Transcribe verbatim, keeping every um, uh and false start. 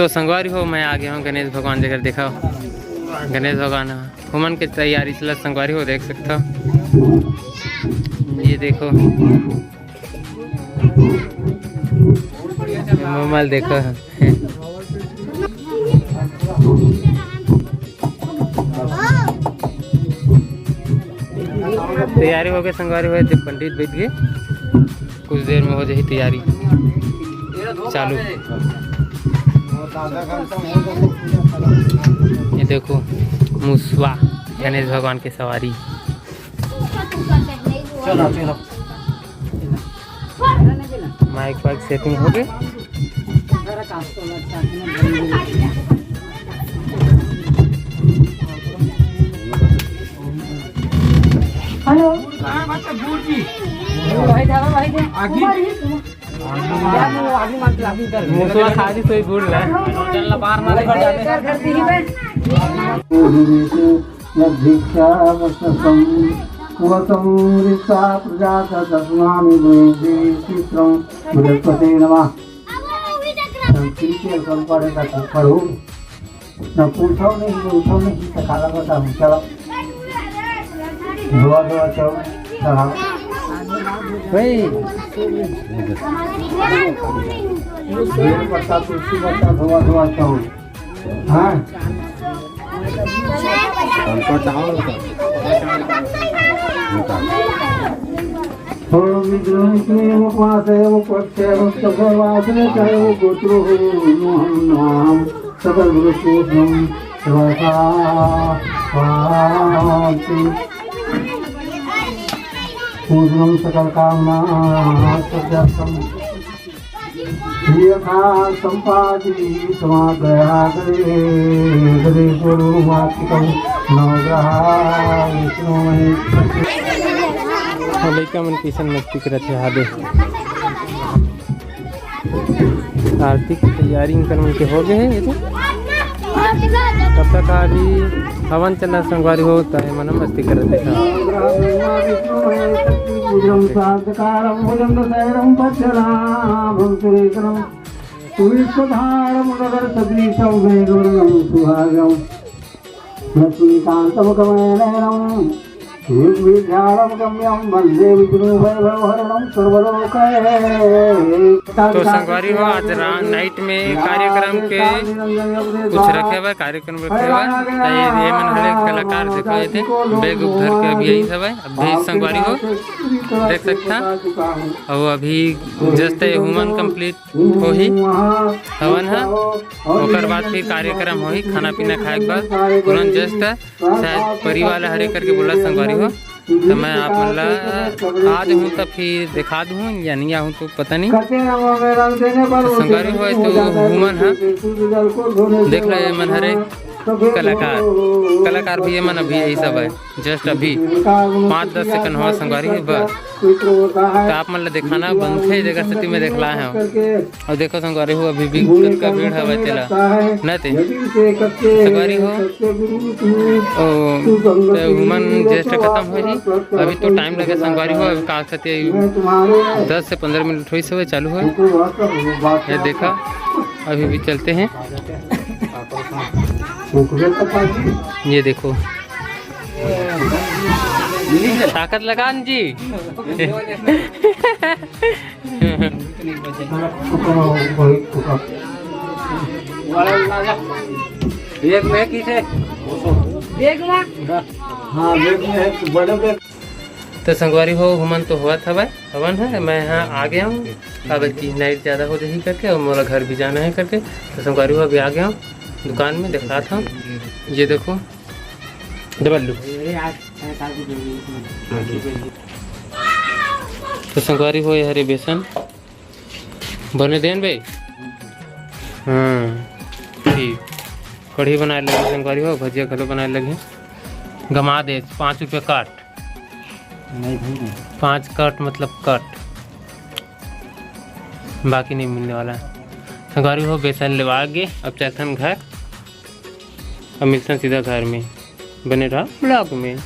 तो संगवारी हो, मैं आ गया हूँ गणेश भगवान जगह। देखो, गणेश भगवान ह। हुमन के तैयारी चलत संगवारी हो, देख सकता हो। ये देखो, ये मोमल देखो। तैयारी हो गई संगवारी हो, जब पंडित बैठ गए, कुछ देर में हो जाही तैयारी चालू। ये देखो, मुसवा, गणेश भगवान के सवारी। चलो, चलो। माइक वाइक सेटिंग हो गए। हेलो। भाई, धावा भाई दे। आगे। मुसवा खाली सोई गुड़ ला। चल ला बाहर मारे। कर दी है। यद्भिक्षावससं वसं दृष्ट्वा प्रजाः तस्मान्निवेदितुं बृहस्पतये नमः। संस्कृत के हम पढ़े का पढ़ू। न पूछो नहीं, पूछो नहीं, तो काला बताऊं, चलो। धोआ, धोआ, चलो, चढ़ाओ। वही। बेल पत्ता, तुलसी पत्ता, धोआ, धोआ, चलो। हाँ। हमको चावल होता। होता। ओम विद्रोही के एवं उपवास एवं पक्ष एवं चतुर्वास में चाहे वो गोत्रो हो, मोहन नाम सकल गुरु सूत्रम स्वाहा। पूर्णम सकल कामना सत्यार्थम। यथा सम्पादितमात्रया गरे गरे गुरुवाचिकं नवग्रहा विष्णु महेश। लइका मन कइसन मस्ती करत हे, हादे। आरती के तैयारी इनकर मन के हो गए हे। ये तो तब तक अभी हवन चला संगवारी हो, त ये मन मस्ती करत हे। पूजनं सार्धकारं भुजंगशयनं पद्मनाभं सुरेशं विश्वधारं गगनसदृशं मेघवर्णं शुभांगं लक्ष्मीकान्तं कमलनयनं निर्विघ्नं गम्यं वन्दे विष्णुं वैभवहरणं सर्वलोकैकनाथं। तो संगवारी हो, आज रा-, नाइट में कार्यक्रम के कुछ रखे हुए, कार्यक्रम रखे हुए, तो ये, ये मन हरे कलाकार देखो, ये थे, बैग उग धर के अभी आई हवे, अभी संगवारी हो, देख सकता। और अभी जस्ट ये हुमन कंप्लीट होही हवन ह, ओकर बाद फिर कार्यक्रम होही, खाना पीना खाए के बाद तुरंत जस्ट शायद परी वाला हरे करके बोला संगवारी हो, तो मैं आप मन ला आ देहूँ त फिर दिखा दूँ या नहीं आहूँ तो पता नहीं। तो संगवारी हो तो हुमन ह देख लो, ये मन हरे कलाकार, कलाकार भी ये मन अभी यही सब है। जस्ट अभी पाँच दस सेकंड हुआ संगवारी हो बस। तो आप मन ला दिखाना बनथे, जेकर सेती मैं देखला हूँ। और देखो संगवारी हो, अभी भी कतका भीड़ हवय तेला, न ते संगवारी हो। ओ, ते हुमन जस्ट खत्म हो जी, अभी तो टाइम लगे संगवारी हो, अभी का कहते दस से पंद्रह मिनट होइस हवय चालू हो। ये देखा, अभी भी चलते हैं। ये देखो, ताकत लगा न जी। एक में किसे? बैग में। हाँ, बैग में है, बड़े बैग। तो संगवारी हो, हुमन तो होवत हवय, हवन है, मैं यहाँ आ गया हूँ। अब की नाइट ज़्यादा हो जाही करके और मोला घर भी जाना है करके। तो संगवारी हो, अभी आ गया हूँ दुकान में, दिखात हूँ। ये देखो, डबल लू। तो संगवारी हो, ये हरे बेसन बने देन बे। हाँ, ठीक। कढ़ी बनाए लगी संगवारी हो, भजिया घलो बनाए लगी। गमा दे, पाँच रुपये काट। नहीं भाई, नहीं। पाँच कट मतलब कट, बाकी नहीं मिलने वाला है। संगवारी हो, बेसन लेवा के अब चलथन घर, अब मिलथन सीधा घर में। बने रहा ब्लॉग में।